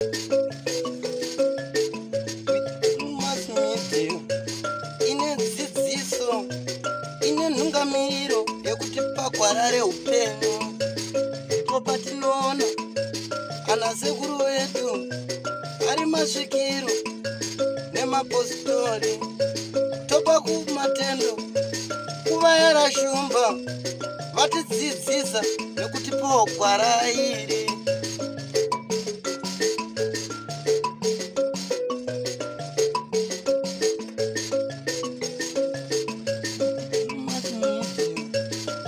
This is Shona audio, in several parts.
Drewmas Media ine dzidziso, ine nhungamiro yekutipa gwara reupenyu. Ndipo patinoona ana sekuru vedu ari masvikiro nemapositori, topa kumatendo kuvayera shumba vatidzidzisa nekutipawo gwara iri.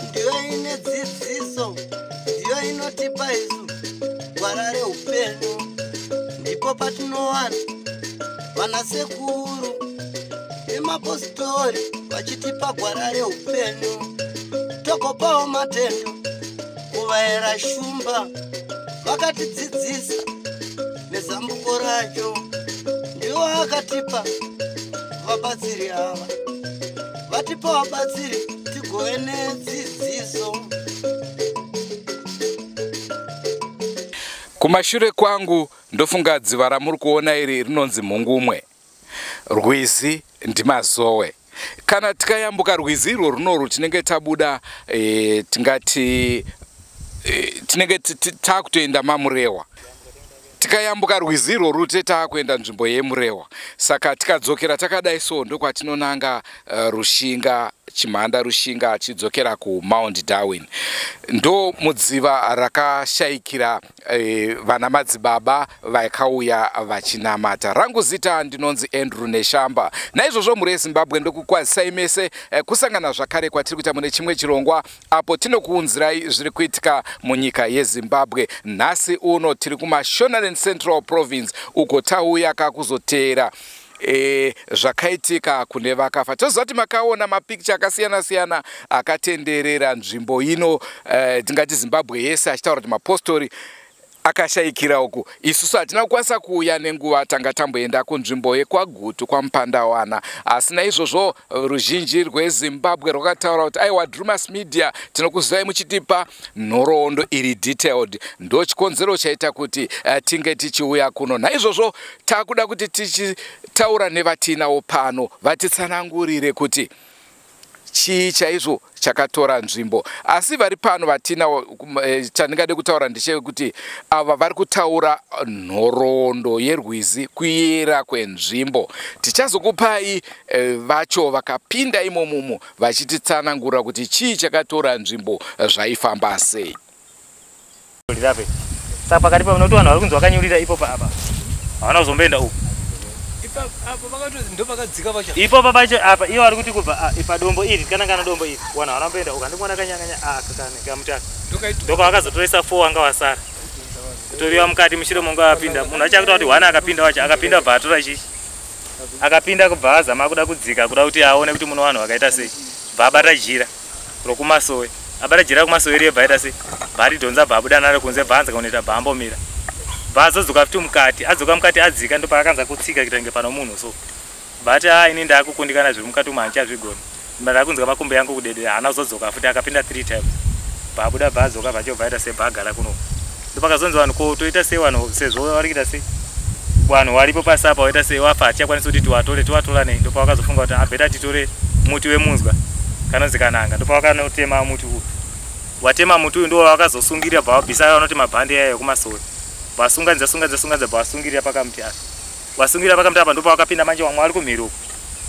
Ndiyo ine dzidziso, ndiyo inotipa isu gwara reupenyu. Ndipo patinowana vana sekuru nemapositori vachitipa gwara reupenyu, togopawo matendo kuvayera shumba vakatidzidzisa nezambuko racho. Ndiwo akatipa vabatsiri ava, vatipa vabatsiri tigove nedzidziso. Kumashure kwangu ndofunga dziva ramuri kuona iri rinonzi Mhungumwe. Rwizi ndiMazowe. Kana tikayambuka rwizi irwo runorwu tinenge tabuda, tingati tinenge takutoenda maMurewa. Tikayambuka rwizi irworwu tete taakuenda nzvimbo yeMurewa. Saka tikadzokera takadai so ndokwatinonanga Rushinga, Chimhanda Rushinga, achidzokera kuMount Darwin. Ndo mudziva rakashayikira vana madzibaba vakauya vachinamata. Rangu zita ndinonzi Andrew Neshamba. Naizvozvo mhuri yeZimbabwe, ndokukwazisai mese kusangana zvakare kwatiri kuita mune chimwe chirongwa apo tinokuunzirai zviri kuitika munyika yeZimbabwe. Nhasi uno tiri kuMashonaland Central Province, uko tauya kakuzoteera zvakaitika kune vakafa. Toziva kuti makaona mapikicha akasiyana siyana akatenderera nzvimbo ino, tingati Zimbabwe yese, achitaura kuti mapostori akashayikira uku. Isusu hatina kukwanisa kuuya nenguva, tanga tamboenda kunzvimbo yekwaGutu kwaMupandawana. Asi naizvozvo ruzhinji rweZimbabwe rwakataura kuti aiwa, Drewmas Media tinokuzivai muchitipa nhoroondo iri detailed. Ndo chikonzero chaita kuti tinge tichiuya kuno. Naizvozvo takuda kuti tichitaura nevatinawo pano vatitsanangurire kuti chii chaizvo chakatora nzvimbo. Asi vari pano vatinawo, chandingade kutaura ndechekuti ava vari kutaura nhoroondo yerwizi, kuyera kwenzvimbo. Tichazokupai vacho vakapinda imomumo vachititsanangura kuti chii chakatora nzvimbo, zvaifamba sei. Rirape. Saka pakati pavo nokuti vanhu vari kunzi vakanyurira ipopa apa, havana kuzomboenda uku. Apo vakatozi ndo pakadzika pacho. Ipopa pacho apa ivo vari kuti kubva padombo iri tikanangana dombo iri, vanhu havana kumboenda uku. Handikuona kanyanganya kamuti aka ndokavakazotoresa four vanga vasara kutoriwa mukati mushure monge vapinda. Munhu achakuta kuti one akapinda wacho akapinda bva atora chichi akapinda kubva azama kuda kudzika kuda kuti aone kuti muno vanhu vakaita sei, bva abata jira rokumasowe. Abata jira rokumasowe riye, bva aita sei, bva aridhonza, bva abuda naro kunze, bva anza kunoita, bva ambomira, bva azodzoka futi mukati. Adzoka mukati, adzika, ndopaakanza kutsika kuita kunge pano munhu. So bva ati, "A, ini ndaakukundikana, zviri mukati umu handichazvigoni, ndakunzwa makumbo yangu kudedera." Haana kuzodzoka futi. Akapinda three times, bva abuda, bva adzoka, bva achobva aita sei, bva agara kuno. Ndopakazonzi vanhu ko toita sei vanhu, sezvo vari kuita sei, vanhu varipo pasi apa waita sei, wafa, hatichakwanisi kuti tiwatore, tiwatora nei? Ndopavakazofunga kuti abheta titore muti wemunzwa kanonzi kananga. Ndopavakanotema muti uyu. Watema muti uyu, ndo wavakazosungirira, bva vabvisa vanoti mabhandi aya ekumasowe, vasunganidza sunganidza sunganidza, bva vasungirira pakamuti apa. Vasungirira pakamuti apa, ndopavakapinda manje. Vamwe vari kumhiri uku,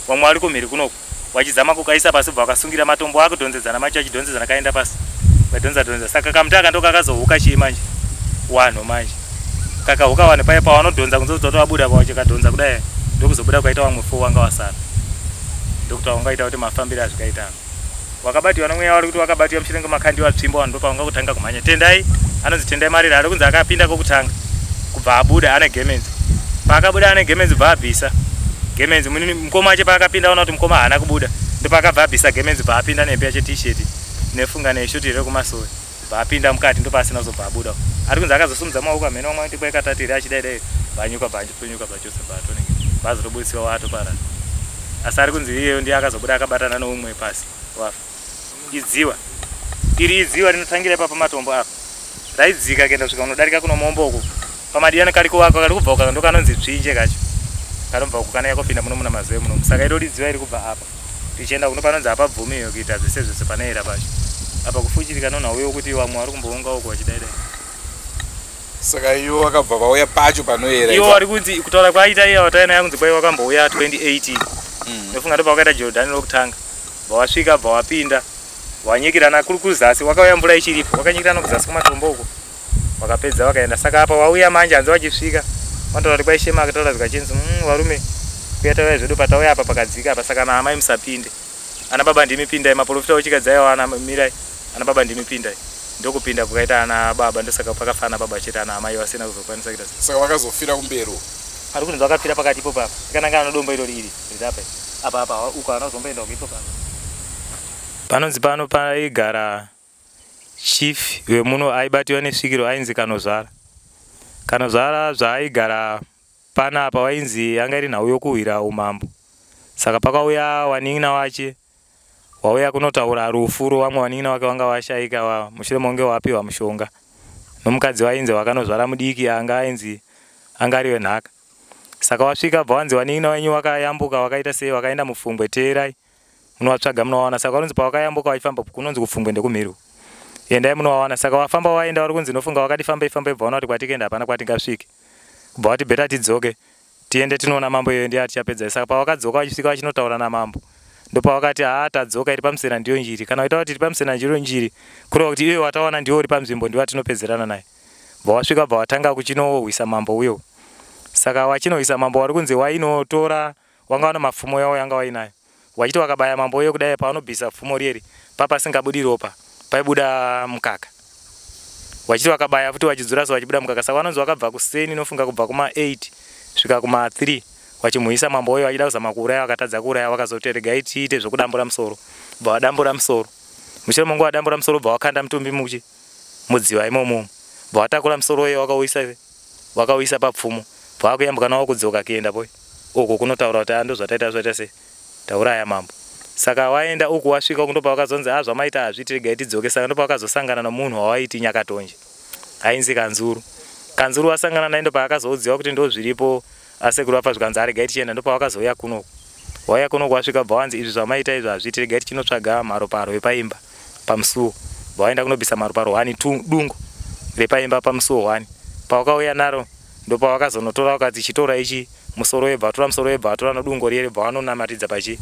vamwe vari kumhiri kunoku, vachizama kukaisa pasi, bva vakasungira matombo akudhonzedzana macho, achidhonzedzana kaenda pasi, vadhonza dhonza. Saka kamuti aka ndo kakazohuka chii manje, wanhu manje. Kakahuka vanhu paya pavanodhonza kunze kuti vabuda, pavachikadhonza kudai, ndokuzobuda kwaita vamwe four vanga vasara. Ndokuti vangaita kuti mafambiro azvikaita apa, wakabatiwa nomweya wari kuti wakabatiwa mushure makandiwa tsvimbo. Vanhu ndopavanga kutanga kumhanya. Tendai, anonzi Tendai Marira, ari kunzi akapinda kokutanga kubva abuda ane gemenzi. Paakabuda ane gemenzi, bva abvisa gemenzi. Mukoma wache paakapinda, aona kuti mukoma haana kubuda, ndopaakabva abvisa gemenzi, bva apinda nehembe yache, T-shirt nefunga neshoti rekumasowe, bva apinda mukati. Ndopaasina kuzobva abuda. Ari kunzi akazosumudza maoko amhene vamwe vanoti kwaikatatiri achidai dai, bvanyuka, bvanyuka zvachose, bva atonenge bva azotobudisiwa waatoparara. Asi ari kunzi iyeyo ndiye akazobuda akabatana noumwe pasi wafa. Idziwa iri, idziwa rinotangira ipapo matombo apa, raidzika kuenda kusvika unodarika kuno mombo uku. Pamadiyana kari kuvakwa kari kubva uka ndokanonzi tsvinje kacho. Kanobva uko kanaya kopinda muno muna Mazoe muno. Saka irori dziva iri kubva apa. Tichienda kuno panonzi hapabvumiwe kuita zvese zvese panoera pacho. Apa kufuchirika nonhauyo kuti vamwe vari kumboonga uko vachidai dai. Saka ivo vakabva vauya pacho panoera. Ivo vari kunzi kutaura kwaita iye watauya naye kunzi kwai wakambouya 2018. Ndofunga ndobva wakaita Jordan rokutanga. Bva wasvika bva wapinda. Wanyikirana kuri kuzasi wakauya mvura ichiripo. Wakanyikirana kuzasi kumatombo uko. Wakapedza wakaenda. Saka apa wauya manje hanzi wachisvika. Vanotaura kuti kwaishema akataura zvikachinzi varume kuya tauya zvedu patauya apa pakadzika apa saka na amai musapinde. Ana baba ndimi pindai maprofita ochikadzai ana mirai. Ana baba ndimi pindai. Ndokupinda kukaita ana baba ndosaka pakafana baba chete ana amai vasina kuzokwanisa kuita. Saka vakazofira kumberi. Ari kunzi vakafira pakati ipo papa. Kananga anodombo irori iri riri apa. Apa apa uko anozomboenda uko ipo papa. Panonzi pano paigara chief wemuno aibatiwa nesvikiro ainzi Kanozvara. Kanozvara zvaaigara panapa wainzi yanga iri nhau yokuhwira umambo. Saka pakauya wanin'ina wache wauya kunotaura rufu rwevamwe wanin'ina wake wanga washaika mushure monge wapiwa mushonga. Nomukadzi wainzi wakanozvara mudiki anga ainzi anga ari wenhaka. Saka wasvika bva wanzi wanin'ina wenyu wakayambuka wakaita sei wakaenda mupfungwe teerai munovatsvaga munovawana. Saka vanonzi pawakayambuka wachifamba kunonzi kupfungwe ndekumhiri. Endai munovawana. Saka wafamba waenda vari kunzi nofunga wakati fambei fambei bva waona kuti kwatikaenda hapana kwatingasvike. Kubva wati bheta tidzoke tiende tinoona mambo iyoyo ndiye atichapedza. Saka pawakadzoka wachisvika vachinotaura namambo ndopawakati haa tadzoka iri pamusena ndiyo njiri. Kana waita kuti iri pamusena ndiyo njiri kureva kuti iwe watawana ndiwo uri panzvimbo ndiwo atinopedzerana naye. Bva wasvika bva watanga kuchinohwisa mambo uyo. Saka wachinohwisa mambo wari kunzi wainotora wanga wana mapfumo yawo yanga wainayo. Wachiti wakabaya mambo uyo kudai pavanobvisa pfumo rieri papasingabudi ropa paibuda mukaka. Wachiti wakabaya futi wachidzura so wachibuda mukaka. Saka vanonzi wakabva kuseni nofunga kubva kuma 8 svika kuma 3 wachimuhwisa mambo uyo achida kuzama kuuraya wakatadza kuuraya wakazoti regai tiite zvokudambura musoro. Bva wadambura musoro. Mushure mongo wadambura musoro bva wakanda mutumbi muchi mudziva imomo. Bva watakura musoro uyo wakauisa papfumo. Bva wakuyambuka nawo kudzoka kuenda poi. Uko kunotaura kuti ando zvataita zvaita sei tauraya mambo. Saka waenda uku wasvika uku ndopa wakazonzi zvamaita hazviiti regai tidzoke. Saka ndopa wakazosangana nomunhu wawaiti Nyakatonje ainzi Kanzuru. Kanzuru wasangana naye ndopa akazoudziwa kuti ndo zviripo asekuru vafa zvikanzi aregai tichienda ndopa wakazouya kunoku. Wauya kunoku wasvika bva wanzi izvi zvamaita izvi hazviiti regai tichinotsvaga maroparo epaimba pamusuwo. Bva waenda kunobvisa maroparo 1 dungo repaimba pamusuwo 1. Pawakauya naro ndopa wakazonotora wakati chitora ichi musoro webva watora musoro webva watora nodungo riye bva wanonamatidza pachi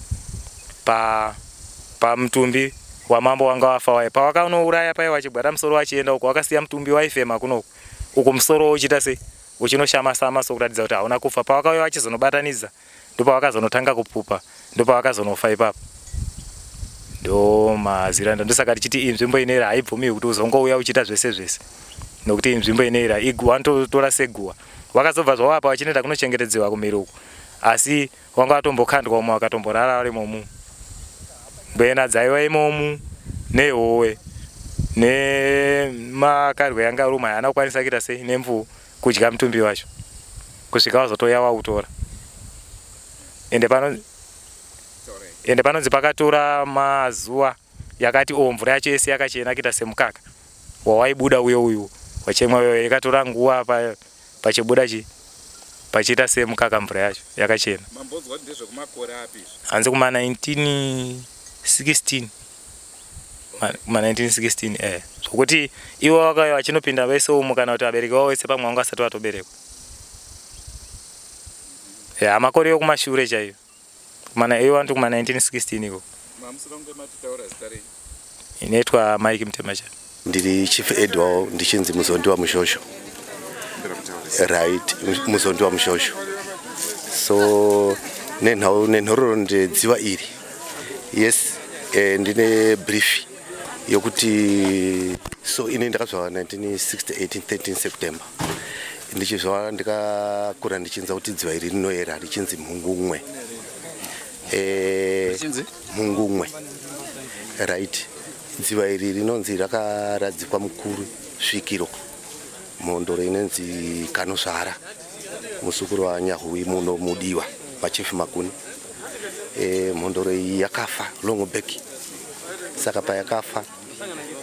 pamutumbi wamambo wanga wafa waye. Pawakanouraya paye wachibwata musoro wachienda uko wakasiya mutumbi waifema kunoku. Uko musoro uchiita sei uchinoshama sama sokuratidza kuti hauna kufa. Pawakauya wachizonobatanidza ndopawakazonotanga kupupa ndopawakazonofa ipapo. Ndo maziranda ndosaka tichiti iyi nzvimbo inoera haibvumiwi kuti uzongouya uchiita zvese zvese. Nokuti iyi nzvimbo inoera wanototora seguwa. Wakazobva zvawapa wachinoenda kunochengetedzewa kumhiri uko. Asi wanga watombokandwa umo wakatomborara vari imomu. Ngwena dzaiva imomu nehowe nemakarwe yanga aruma haana kukwanisa kuita sei nemvuu kudya mutumbi wacho kusvika wazotouya wautora. Ende panonzi pakatora mazuva yakati mvura yacho yese yakachena kuita semukaka wawaibuda uyo uyu wachemwa uyo yakatora nguva pachibuda chi pachiita semukaka mvura yacho yakachena. Mambonzwa kuti ndezvekumakore api izvi? Hanzi kuma 1916. Kuma 1916 zvokuti ivo vakauya vachinopinda vese umu kana kuti vabereki vavo vese pamwe vanga vasati vatoberekwa. Makore ekumashure chaiyo. Ivo vanoti kuma 1916 iko. Mamusina kunge matitaura zita renyu? Inoitwa Mike Mutemacha. Ndiri Chief Edward ndichinzi Muzondiwa Mushosho. Right, Muzondiwa Mushosho. So nenhoroondo dziva iri. Yes, ndine brief yokuti so ini ndakazvarwa 1968 13 September. Ndichizvarwa ndikakura ndichinzwa kuti dziva iri rinoera richinzi Mhungumwe. Mhungumwe. Right. Dziva iri rinonzi rakaradzikwa mukuru svikiro mhondoro inonzi Kanozvara musukuru waNyahuwi muno mudiwa pachief Makuni. Mhondoro iyi yakafa long back. Saka payakafa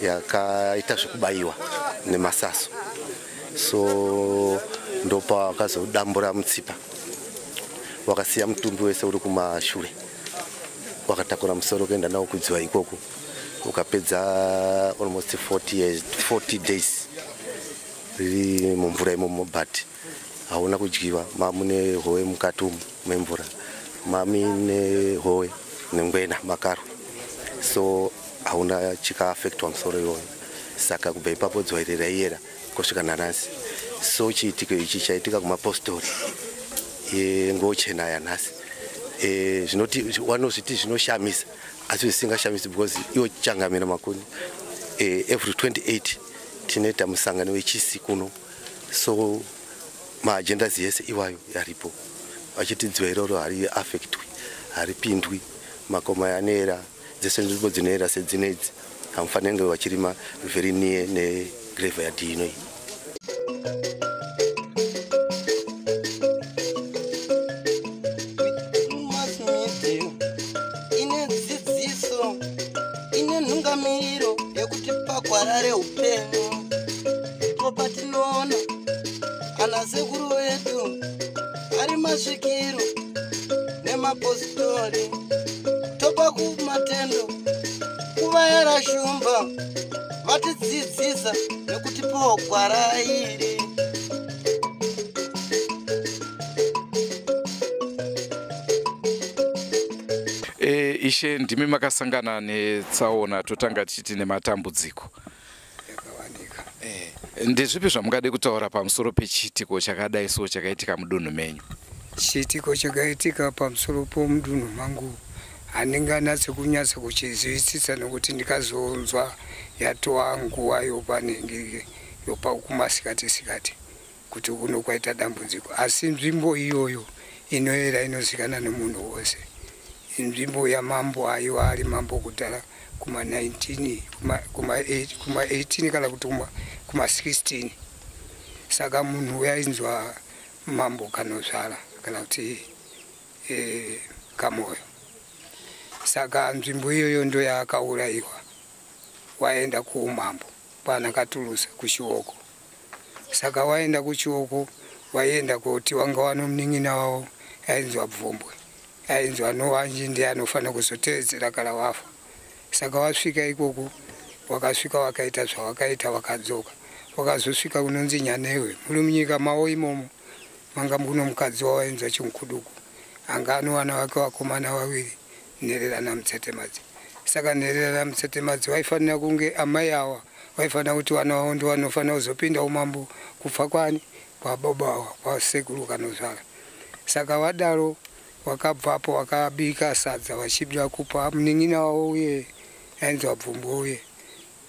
yakaita zvekubayiwa nemasaso. So Ndopawakazodambura mutsipa, wakasiya mutumbi wese uri kumashure, wakatakura musoro kuenda nawo kudziwa ikoko, ukapedza almost 40 years, 40 days riri mumvura imomo, but hauna kudyiwa. Mamune howe mukati umu memvura, mamine howe nengwena makarwe, so hauna chikaafektwa musoro iwoyo. Saka kubva ipapo dziwa iri raiyera kusvika nanhasi. So chiitiko ichi chaitika kumapostori yengochena yanhasi, zvinoti vanozviti zvinoshamisa, asi zvisingashamisi, because iwo Changamira Makuni, every 28 tinoita musangano wechisi kuno, so maagendas yese iwayo yaripo, vachiti dziwa iroro hariafektwi, haripindwi, makomo anoera, dzese nzvimbo dzinoera sedzinedzi hamufaniri kunge vachirima very near negraveyard inoyi. Mass media ine dzidziso, ine nhungamiriro yekuti pagwara reupenyu ndipo patinoona ana sekuru vedu ari masvikiro nemapostori. Topa kumatendo kuvayera shumba vatidzidzisa nekutipawo gwara iri. Ishe, ndimi makasangana netsaona, totanga tichiti nematambudziko yakawanika. Ndezvipi zvamungade kutaura pamusoro pechiitiko chakadai so chakaitika mudunhu menyu? Chiitiko chakaitika pamusoro pomudunhu mangu handinganatsi kunyatsa kuchizivisisa, nokuti ndikazonzwa yatova nguva yopanenge yopa kumasikati sikati kuti kuno kwaita dambudziko. Asi nzvimbo iyoyo inoyera, inozikanwa nemunhu wose, inzvimbo yamambo aiwa ari mambo kudhara kuma 19 kuma 8 kuma 18 kana kuti kuma 16. Saka munhu uyainzwa Mambo Kanozvara kana kuti Kamoyo. Saka nzvimbo iyoyo ndo yaakaurayiwa waenda kuumambo kwana Katulusa kuChioko. Saka waenda kuChioko, waienda kuti wanga wano munin'ina wavo ainzwa Bvumbwe, ainzwa Nowanji, ndiye anofanira kuzotevedzera kana wafa. Saka wasvika ikoko, wakasvika wakaita zvawakaita, wakadzoka, wakazosvika kunonzi Nyanewe muri munyika mavo imomo. Manga muno mukadzi wawainzwa Chinkuduku, anga anowana vake vakomana vaviri, Nherera naMutsetemadzi. Saka Nherera naMutsetemadzi vaifanira kunge amai ava vaifanira kuti vana vavo ndo vanofanira kuzopinda umambo kubva kwani kwababa ava, kwasekuru Kanozvara. Saka vadaro wakabvapo, wakabika sadza vachida kupa munin'ina wavo uye ainzwa Bvumbo uye,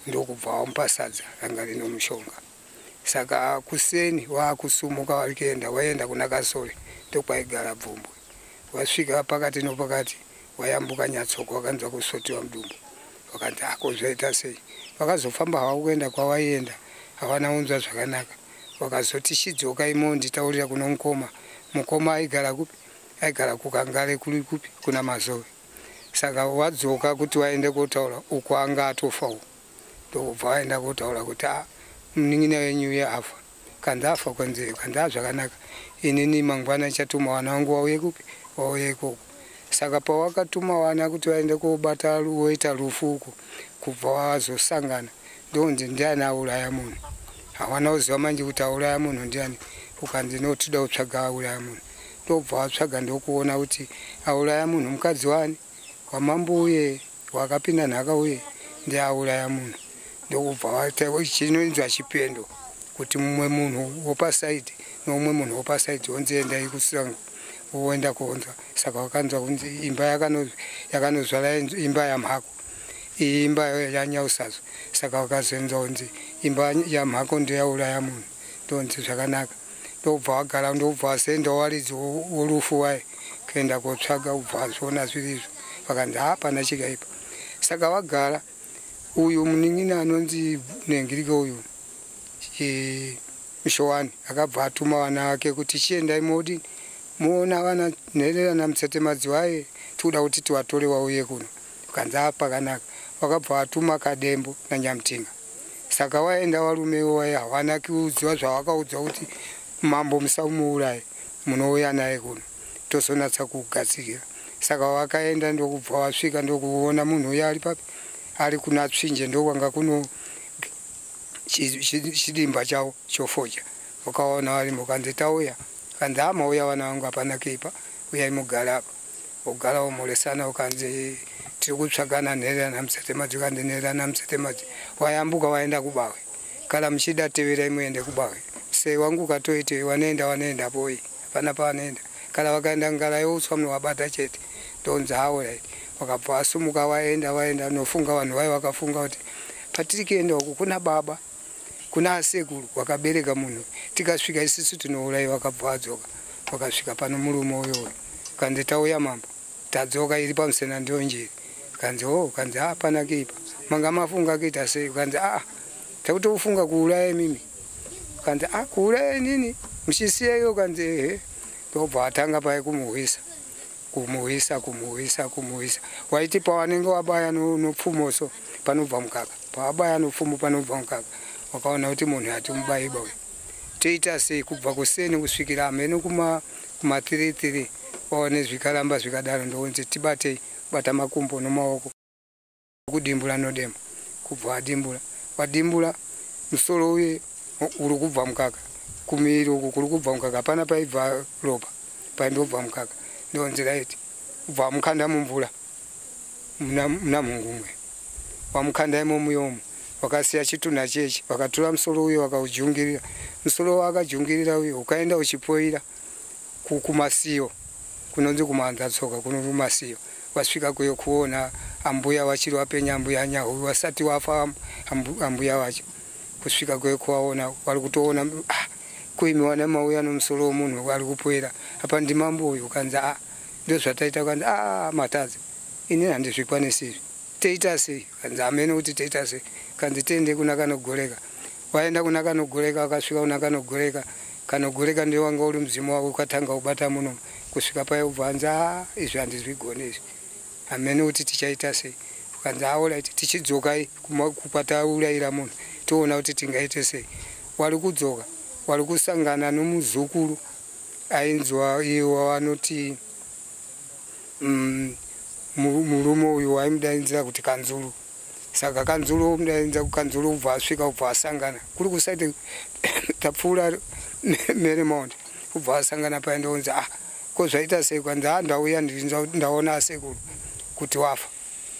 ndokubva vamupa sadza ranga rine mushonga. Saka kuseni waakusumuka vari kuenda, waenda kuna Kasore, ndokwaigara Bvumbwe. Wasvika pakati nopakati, wayambuka Nyatsoko, wakanzwa kusotiwa mudumbu. Vakanzi, "Ako zvaita sei?" Vakazofamba havo kuenda kwavaienda, havana unzwa zvakanaka. Vakazoti, "Chidzoka imo nditaurira kuno mukoma." Mukoma aigara kupi? Aigara kuKangare, kuri kupi? Kuna Mazove. Saka wadzoka kuti waende kotaura uko, anga atofawo. Ndokubva waenda kotaura kuti, "A, munin'ina wenyu uye afa." Kanzi afa, kwanzi kanzi, "A, zvakanaka, inini mangwana chatuma vana vangu wauye kupi, wauye ikoko." Saka pawakatuma vana kuti vaende kobata woita rufu uko, kubva wazosangana ndonzi, "Ndiani auraya munhu?" Hawana kuziva manje kuti auraya munhu ndiani. Ukanzi, "Notoda kutsvaga auraya munhu." Ndobva watsvaga, ndokuona kuti auraya munhu mukadzi wani wamambo uye wakapinda nhaka uye, ndiauraya munhu. Ndokubva waita chinoinzwa chipendo, kuti mumwe munhu wopasaidi noumwe munhu wopasaidi onzi, "Endai kusango." Woenda kuonzwa. Saka wakanzwa kunzi imba yakanozvara imba yamhako, iyi imba yanyausazo. Saka wakazonzwa kunzi imba yamhako ndoyauraya munhu. Ndonzi zvakanaka. Ndobva wagara, ndobva wasenda waridzi worufu waye kuenda kotsvaga, ubva wazviona zviri izvo. Vakanzi, "Hapana chikaipa." Saka wagara uyu munin'ina anonzi Nengirike uyu Mushowani akabva atuma vana vake kuti, "Chiendai modini muona vana Nherera naMutsetemadzi waye, tikuda kuti tivatore vauye kuno." Ukanzi, "Pakanaka." Wakabva watuma Kadembo naNyamutinga. Saka waenda, varume waye hawana kuudzwa zvawakaudzwa kuti Mambo musamuuraye, munouya naye kuno tozonatsa kugadzikira. Saka wakaenda ndokubva wasvika ndokuona munhu uya ari papi, ari kuna Tsvinje, ndokwanga kuno chidimba chavo chofoja. Wakaona varimo, kanzi tauya, kanzi amauya vana vangu, hapana kuipa, uyai mugare apa. Ugara womoresana, ukanzi tiri kutsvagana nherera naMusetemadzi, kanzi nherera naMusetemadzi wayambuka waenda kuBawe, kana muchida teverai muende kuBawe. Sei wangu katoite wanoenda wanoenda poi hapana pavanoenda, kana vakaenda ngara youtswa munovabata chete. Ndonzi alright. Wakabva wasumuka waenda waenda nofunga vanhu vai vakafunga kuti patiri kuenda uku kuna baba, kuna asekuru wakabereka munhu, tikasvika isusu tinouraiwa. Vakabva vadzoka, wakasvika pano murume uyoyo, kanzi tauya mambo, tadzoka, iri pamusena ndiyo njiri. Kanzi o, kanzi hapana kuipa, manga mafunga kuita sei? Kanzi aa, takutofunga kuuraya mimi. Kanzi a, kuuraya nini muchisiya iyo? Kanzi ehe. Ndobva atanga pai kumuhwisa, kumuhwisa, kumuhwisa, kumuhwisa. Waiti pawanenge wabaya nopfumo so panobva mukaka, pawabaya nopfumo panobva mukaka. Wakaona kuti munhu atimubayiba uyu, toita sei? Kubva kuseni kusvikira hamene kuma 3 waone zvikaramba zvikadaro. Ndokunzi tibatei, bata makumbo nomaoko, kudimbura nodemo. Kubva wadimbura, wadimbura musoro uye uri kubva mukaka, kumuviri uku kuri kubva mukaka, hapana paibva ropa, paindobva mukaka. Ndonzi right, kubva wamukanda mumvura muna Mhungumwe, wamukanda imomo yomo, wakasiya chitunha chechi, vakatora musoro uyo vakaujungirira. Musoro waakajungirira uyo ukaenda uchipoira kumasiyo kunonzi kumanzatsoka kuno kumasiyo. Wasvika kuyo kuona ambuya wachiri wapenya, ambuya Nyahuyu wasati wafa, ambuya wacho kusvika kuyo kuwaona wari kutoona ah, kuimiwa mauya nomusoro womunhu ari kupoera apa, ndimambo uyu. Ukanzi a, ndozvataita. Ukanzi a, matadza, inini handizvikwanisi izvi, toita sei? Kanzi hamene kuti toita sei. Kanzi tiende kuna Kanogoreka. Waenda kuna Kanogoreka, wakasvika kuna Kanogoreka. Kanogoreka ndiye wanga uri mudzimu wako, ukatanga kubata muno kusvika pai ubva anzi a, izvi handizvigoni izvi, hamene kuti tichaita sei. Ukanzi alright, tichidzokai kwataurayira munhu, toona kuti tingaite sei. Wari kudzoka, wari kusangana nomuzukuru ainzwa iwo vanoti murume uyu waimudaidzira kuti Kanzuru. Saka Kanzuru omudaidza kuKanzuru, ubva asvika, ubva asangana kuri kusaiti tapfuura Meremount, ubva asangana paendounzi ah, ko zvaita sei? Kwanzi a, ndauya ndaona asekuru kuti wafa,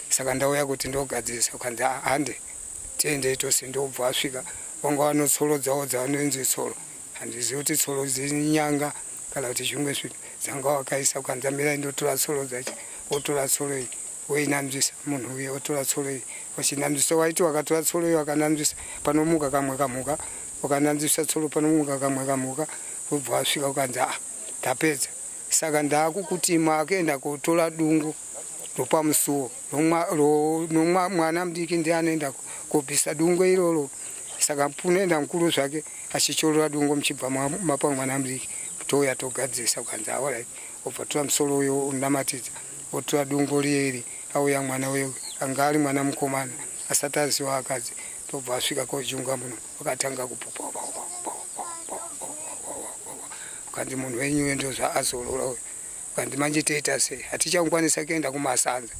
saka ndauya kuti ndogadzirisa. Kwanzi ah, hande tiendei tose. Ndobva asvika, wanga vano tsoro dzavo dzavanoinzi tsoro, handizivi kuti tsoro dzinyanga kana kuti zvimwe zvinhu dzanga wakaisa. Kwanzi mirai ndotora tsoro dzacho. Wotora tsoro iyi, woinanzvisa munhu uye, wotora tsoro iyi wachinanzvisa. Waiti wakatora tsoro iyi wakananzvisa, panomuka kamwe kamhuka, wakananzvisa tsoro, panomuka kamwe kamhuka. Wobva wasvika, ukanzi ah, ndapedza, saka ndaakukuti makuenda kotora dungu ropamusuwo nomwana mudiki, ndiye anoenda kobvisa dungu iroro. Saka punoenda mukuru zvake achichorora dungu, muchibva mapa mwana mudiki, touya togadzirisa. Ukanzi alright. Obva tora musoro uyo unamatidza, otora dungu rieri, auya mwana uyo anga ari mwana mukomana asati aziva akadzi, tobva asvika kojunga muno, wakatanga kupupa, ukanzi munhu wenyu ndo zvaazorora uyu. Ukanzi manje toita sei? Hatichakwanisa kuenda kumasanza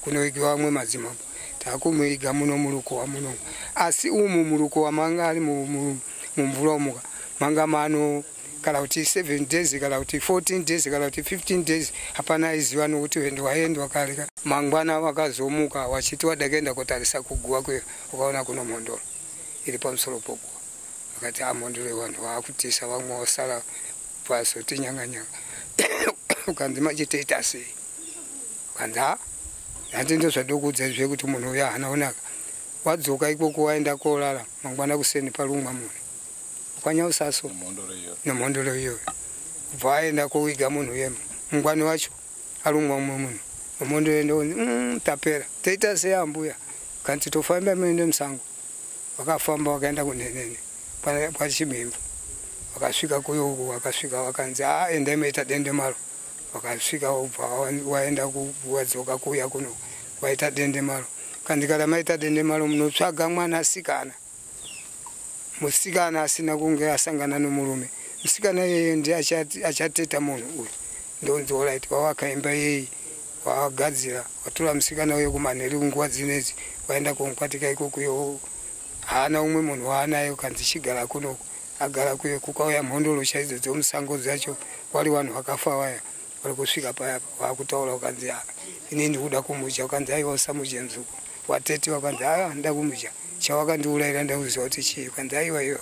kunoigiwa vamwe madzimambo, takumuiga muno murukowa munomu. Asi umu murukowa manga ari mumvura umuka manga mano kana kuti 7 days kana kuti 14 days kana kuti 15 days, hapana aiziva nokuti wendo waendwa kare. Mangwana wakazomuka wachiti wada kuenda kotarisa kuguva kuyo, ukaona kuno mhondoro iri pamusoro poguva. Akati amhondoro vanhu vaakutisa, vamwe vasara pazoti nyanga nyanga. Ukanzi manje toita sei? Ukanzi ha, handi ndozvadokuudza zvekuti munhu uyo haana kunaka. Wadzoka ikoko, waenda korara, mangwana kuseni parumwa munhu ukanyausaso nemhondoro iyoyo. Ubva aenda kowiga munhu uyemo, mungwani wacho arumwa mumwe munhu nemhondoro. Ndokunzi tapera, toita sei ambuya? Kanzi tofamba muende musango. Vakafamba vakaenda kunhenene kwaChimhimbu, vakasvika kuyo, vakasvika vakanzi a, endai moita dendemaro. Vakasvika, ubva waenda, wadzoka kuuya kuno, waita dendemaro. Kanzi kana maita dendemaro munotsvaga mwanasikana, musikana asina kunge asangana nomurume. Musikana iyeye ndiye achateta munhu uyu. Ndonzi alright, wawaka imba yeyi, wagadzira, watora musikana uye kumanheru nguva dzinedzi, waenda komukwatika ikokuyo. Haana umwe munhu waanaye, kanzi chigara kunoko. Agara kuye, kukauya mhondoro chaidzo dzomusango dzacho, wari vanhu vakafa vaya vari kusvika paya, wakutaura, ukanzi ini ndikuda kumudya. Ukanzi aiwa, usamudye muzukuru watete. Wakanzi aa, nda kumudya, chawakandiurayira ndakuziva kuti chii. Ukanzi aiwa, iwa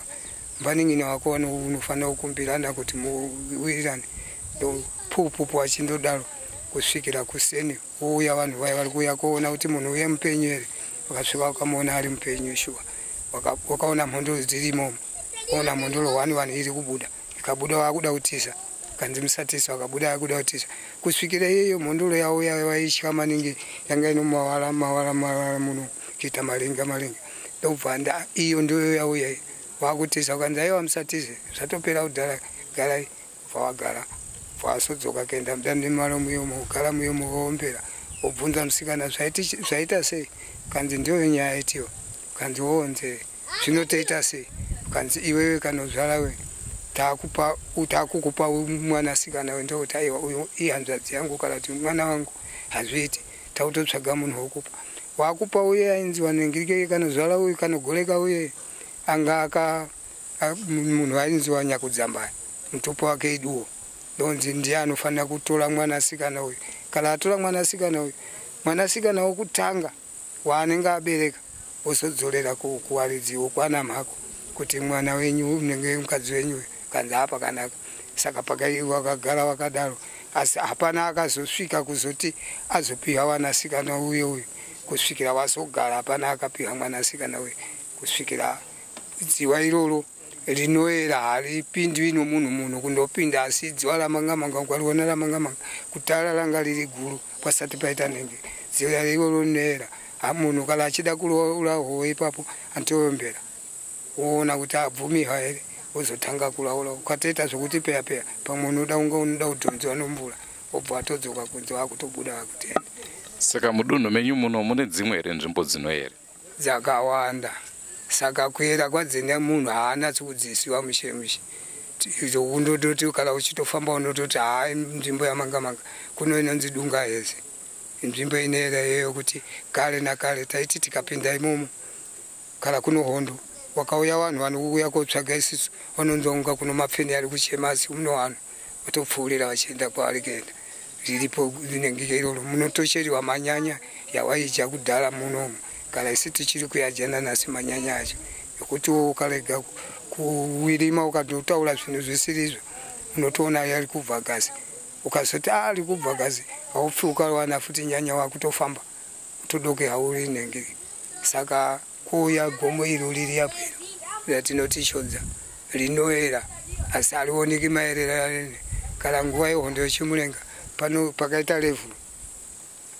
mbanin'ina wako unofanira kukumbirana kuti muwirirane. Pupupu achindodaro kusvikira kuseni, wouya vanhu vaya vari kuuya kuona kuti munhu uye mupenyu here. Vakasvika vakamuona ari mupenyu shuwa. Wakaona mhondoro dziri imomo, ona mhondoro 1 1 iri kubuda, ikabuda vakuda kutiza, kanzi musatisa. Vakabuda vakuda kutiza kusvikira iyeyo mhondoro yauya vaitya maningi, yanga ino mawara mawara mawara muno kuita marenga marenga. Ndobva nda iyo ndiyo yauya, vakutiza. Ukanzi aiwa, musatize, zvatopera kudhara, garai. Bva wagara, bva wasodzoka kuenda mudandemaro muyomo, kugara muyomo, woombera, wobvunza musikana zvaita sei. Kanzi ndiyo nyaya itiwa. Kanzi woonze zvinotoita sei. Kanzi iwewe kanozvara we takupa, takukupa mwanasikana we. Ndokuti aiwa, uyu ihanzvadzi yangu kana kuti mwana wangu, hazviiti, takutotsvaga munhu wokupa. Wakupa uye ainzi wanengirike kanozvara uyu kanogoreka uye anga aka munhu ainzi wanyakudzambaya, mutupo wake iduwo. Ndonzi ndiye anofanira kutora mwanasikana uyu. Kana atora mwanasikana uyu, mwanasikana wokutanga waanenge abereka, ozodzorera kuvaridzi wokwana mhako kuti mwana wenyu unenge mukadzi wenyu uyu. Kanzi apa kanaka. Saka wakagara wakadaro, asi hapana akazosvika kuzoti azopiwa wanasikana uye uyu kusvikira wazogara. Hapana akapiwa mwanasikana uyu kusvikira dziwa iroro rinoera, haripindwi nomunhu. Munhu kundopinda, asi dziwa ramangamanga ukariona ramangamanga kutara ranga riri guru pasati paita nenge dziwa iroro rinoera. Munhu kana achida kuroora hove ipapo anotoombera, woona kuti abvumiwa here, wozotanga kuraura. Ukatoita zvokuti peya peya, pamwe unoda unge unoda kudhonziwa nomvura, wobva watodzoka kunze, wakutobuda wakutenda. Saka mudunhu menyu muno mune dzimwe here nzvimbo dzinoera? Dzakawanda. Saka kuyera kwadzina munhu haanatsi kudzisiwa mushe mushe. Undototi kana uchitofamba unototi haa, nzvimbo yamangamanga kuno inonzi Dunga Heze, nzvimbo inoera iyoyo, kuti kare nakare taiti tikapinda imomo kana kuno hondo, wakauya vanhu vanouya kotsvaga isusu, vanonzwa kunga kuno mapfeni ari kuchema, asi muno vanhu vatopfuurira vachienda kwavari kuenda. Riripo rinenge iroro, munotocheriwa manyanya yawaidya kudhara munomu, kana isi tichiri kuyadya nanhasi manyanya acho, ekuti ukarega kuwirima ukatotaura zvinhu zvisirizvo, unotoona yari kubva gazi. Ukazoti ari kubva gazi, haupfi ukawana futi nyanya, wakutofamba utodoke hauri nenge. Saka kuuya gomo iro riri apo iro ratinoti Shodza rinoera, asi harioneki maererano. Kana nguva yehondo yeChimurenga pano pakaita level,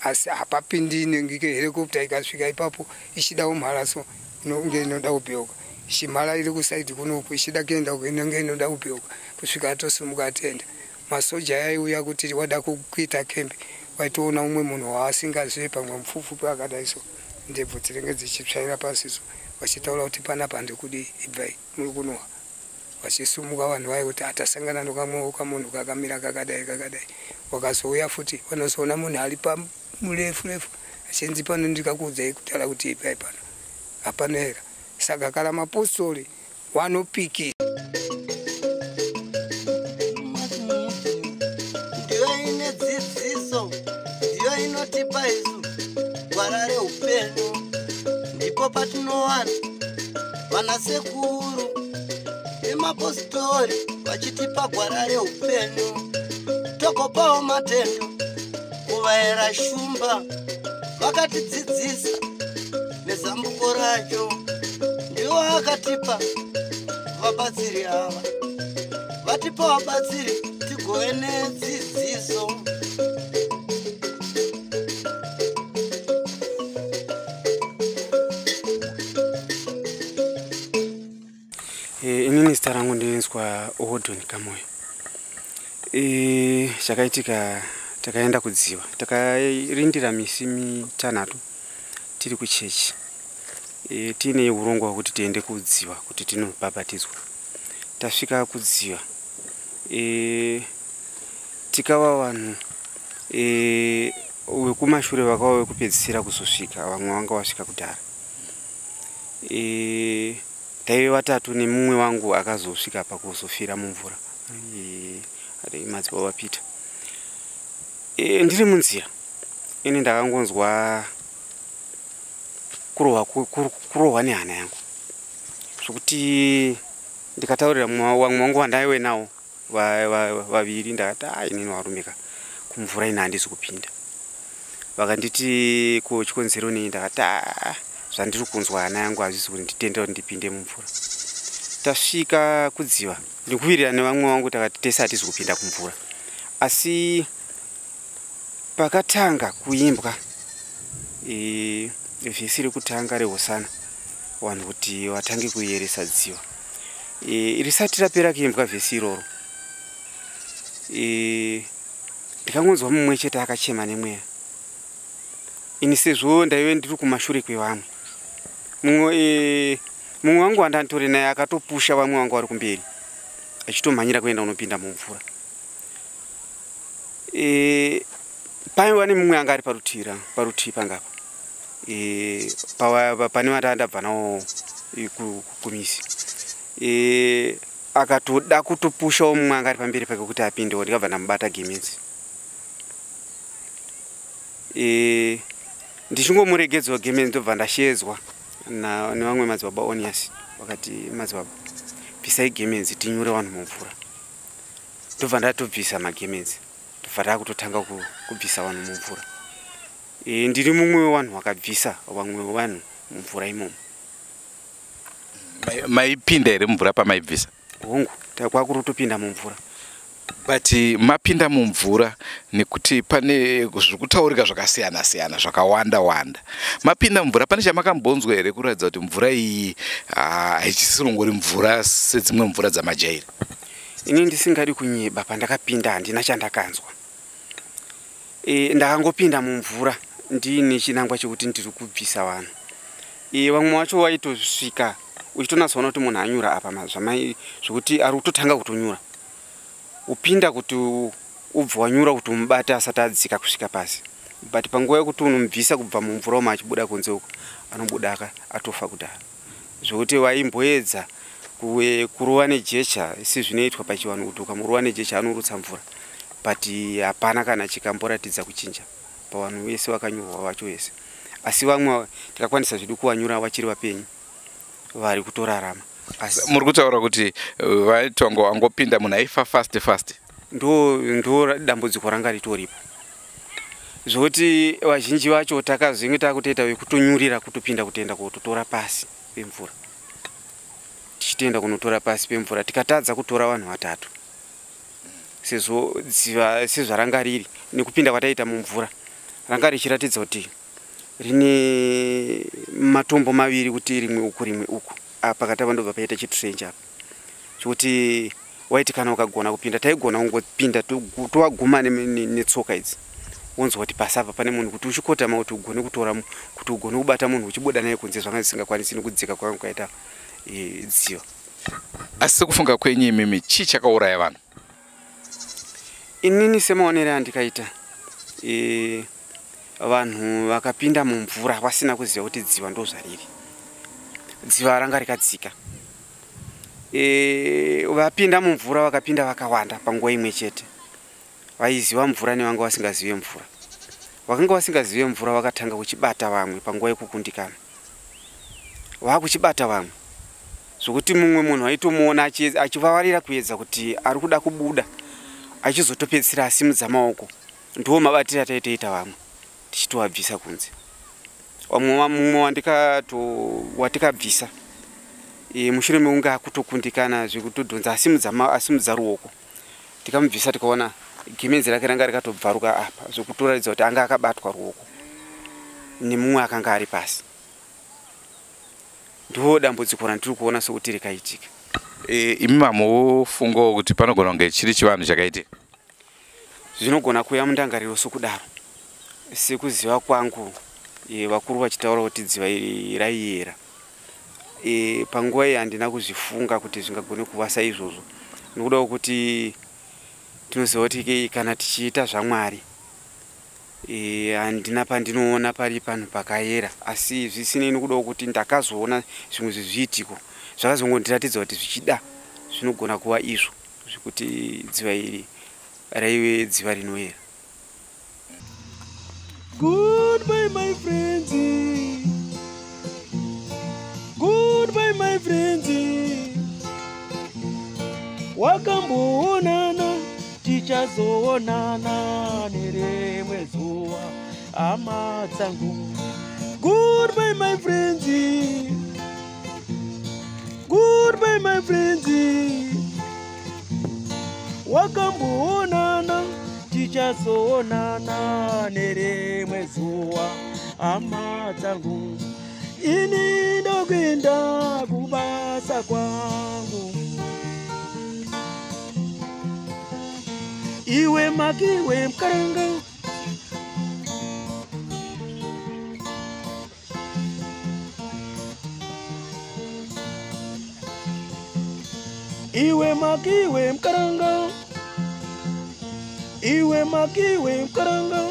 asi hapapindi nengike helicopter. Ikasvika ipapo ichida kumhara, so inonge inoda kubheuka, ichimhara iri kuside kunoku, ichida kuenda uko, inenge inoda kubheuka kusvika atosimuka atenda. Masoja yaiuya kuti wada kuita kembi, waitoona umwe munhu waasingazivi, pamwe mupfupfupi akadai so, ndebvu dzinenge dzichitsvaira pasi so, vachitaura kuti panapa ndikudii, ibvai muri kunowa. Vachisumuka vanhu vai kuti atasangana nokamwewo kamunhu kakamira kakadai kakadai. Wakazouya futi vanozoona munhu ari pamurefu refu, achinzi pano ndikakuudzai kutaura kuti ibvai pano, hapana era. Saka kana mapostori vanopikisa. Ndiyo ine dzidziso, ndiyo inotipa isu gwara reupenyu. Ndipo patinowana vanasekuru nemapostori vachitipa gwara reupenyu. Togopawo matendo kuvayera shumba vakatidzidzisa nezambuko racho. Ndiwo akatipa vabatsiri ava, vatipa vabatsiri tigove nedzidziso. Inini zita rangu ndinonzwa Odon Kamoyo. Chakaitika, takaenda kudziva, takarindira misi 3 tiri kuchechi, tiine urongwa hwekuti tiende kudziva kuti tinobhabhatidzwa. Tasvika kudziva Tikava vanhu vekumashure vakava vekupedzisira kuzosvika, vamwe vanga vasvika kudhara. Taive vatatu nemumwe wangu akazosvika pakuzofira mumvura, madzibaba Peter. Ndiri munzira ini ndakangonzwa kurohwa nehana yangu, zvokuti ndikataurira vamwe vangu vandaive navo vaviri, ndakati a inini varumika kumvura ini handisi kupinda. Vakanditi ko chikonzero nei, ndakati a zvandiri kunzwa hana yangu hazvisi kuti nditendera kuti ndipinde mumvura. Tasvika kudziva ndikuwirirana nevamwe vangu, takati tese hatisi kupinda kumvura. Asi pakatanga kuimbwa vhesi rekutanga rehosana, vanhu kuti vatange kuyeresa dziva, risati rapera kuimbwa vhesi iroro, ndikangonzwa mumwe chete akachema nemweya. Ini sezvo ndaive ndiri kumashure kwevamwe, mumwe wangu wandanditori naye akatopusha vamwe vangu vari kumberi achitomhanyira kuenda unopinda mumvura. Paiva nemumwe anga ari parutivi pangapa, pane vandandabva navo kumisi, akatoda kutopushawo mumwe anga ari pamberi pake kuti apindewo, ndikabva ndamubata gemenzi. Ndichingomuregedzawo gemenzi, ndobva ndashedzwa nevamwe madzibaba Onias, vakati madzibaba bvisai gemenzi tinyure vanhu mumvura. Ndobva ndatobvisa magemenzi, ndobva ndakutotanga kubvisa vanhu mumvura. Ndiri mumwe wevanhu vakabvisa vamwe vevanhu mumvura imomo. Maipinda here mumvura pamaibvisa? Hongu, kwakuri kutopinda mumvura. But mapinda mumvura, nekuti pane zviri kutaurika zvakasiyana siyana zvakawanda wanda, mapinda mumvura pane chamakambonzwa here kuratidza kuti mvura iyi haichisirongori mvura sedzimwe mvura dzamajaira? Ini ndisingadi kunyeba, pandakapinda handina chandakanzwa. Ndakangopinda mumvura ndiine chinangwa chekuti ndiri kubvisa vanhu. Vamwe vacho waitosvika uchitonatsoona kuti munhu anyura apa, zvokuti ari kutotanga kutonyura, upinda kuti ubva wanyura kuti umubate asati adzika kusvika pasi. But panguva yekuti unomubvisa kubva mumvura umo achibuda kunze uko, anobuda atofa kudhara, zvokuti vaimboedza kurova nejecha sezvinoitwa pachivanhu, kuti ukamurova nejecha anorutsa mvura, but hapana kana chikamboratidza kuchinja pavanhu vese vakanyurwa vacho vese. Asi vamwe tikakwanisa zvedu kuvanyura, vachiri vapenyu, vari kutorarama. Asi muri kutaura kuti vaitongo angopinda munhu aifa fast fast? Ndo dambudziko ranga ritoripo, zvokuti vazhinji vacho takazenge takutoita vekutonyurira kutopinda kutoenda kototora pasi pemvura, tichitoenda kunotora pasi pemvura, tikatadza kutora vanhu vatatu, sezvo dziva sezvaranga riri nekupinda kwataita mumvura ranga richiratidza kuti rine matombo maviri, kuti rimwe uku, rimwe uku. Pakati apa ndobva paita chitrench apa, chokuti waiti kana ukagona kupinda, taigona kungopinda towaguma netsoka idzi, wonzwa kuti pasi apa pane munhu, kuti uchikotama kuti ugone kutora, kuti ugone kubata munhu uchibuda naye kunze, zvanga zvisingakwanisi nekudzika kwanga kwaita dziva. Asi sekufunga kwenyu imimi, chii chakauraya vanhu? Inini semaonero andikaita, vanhu vakapinda mumvura vasina kuziva kuti dziva ndo zvariri, dziva ranga rikadzika. Vapinda mumvura vakapinda vakawanda panguva imwe chete, vaiziva mvura nevanga vasingazive mvura. Vakanga vasingazive mvura vakatanga kuchibata vamwe panguva yekukundikana, vakuchibata vamwe zvokuti mumwe munhu aitomuona achivavarira kuedza kuti ari kuda kubuda, achizotopedzisira asimudza maoko. Ndiwo mabatiro ataitoita vamwe tichitovabvisa kunze. Mumwe watikabvisa, mushure mekunge akutokundikana zvekutodhonza, asimudza ruoko, tikamubvisa, tikaona gemenzi rake ranga rikatobvaruka apa, zvekutoratidza kuti anga akabatwa ruoko nemumwe akanga ari pasi. Ndo dambudziko randiri kuona sokuti rikaitika. Imi mamufungawo kuti panogona kunge chiri chivanhu chakaitika? Zvinogona kuuya mundangariro sokudaro. Sekuziva kwangu, vakuru vachitaura kuti dziva iri raiyera, panguva iyi handina kuzvifunga kuti zvingagone kuva saizvozvo, nokuda kwekuti Tinoziva kuti kana tichiita zvaMwari, handina pandinoona pari panhu pakayera, asi zvisinei nokudawo kuti ndakazoona zvimwe zvezviitiko zvakazongondiratidza kuti zvichida zvinogona kuva izvo zvekuti dziva iri raive dziva rinoyera. Goodbye my friends, goodbye my friends, wakamboonana tichazoonana nerimwe zuva hama dzangu. Goodbye my friends, goodbye my friends, wakamboonana tichazoonana nerimwe zuva hama dzangu. Ini ndokuenda kubasa kwangu, iwe makiwe mkaranga. Iwe makiwe mkaranga, iwe makiwe mkaranga.